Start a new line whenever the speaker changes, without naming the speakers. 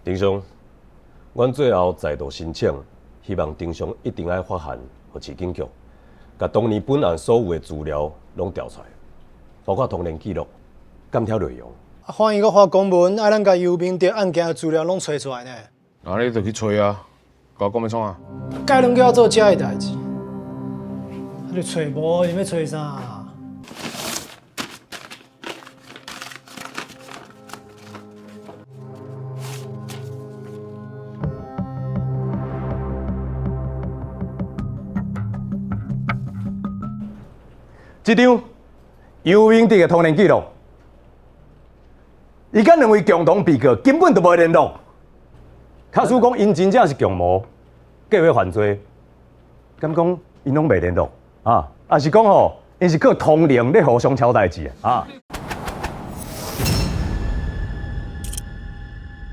庭上，阮最後再度申請，希望庭上一定愛發函予市警局，共當年本案所有的資料攏調出來，包括通聯記錄、監聽內容。
啊，法院閣發公文，愛咱共游明德案件的資料攏揣出來呢。
啊，你就去揣啊，共我講欲創啥？
該攏叫我做這个代誌，啊，你揣無，是欲揣啥？
這張游明德的通聯記錄，伊佮兩位共同被告根本就無聯絡。假使講𪜶真正是共謀計劃犯罪，敢講𪜶攏袂聯絡啊？抑是講吼，𪜶是靠通靈咧互相敲代誌啊？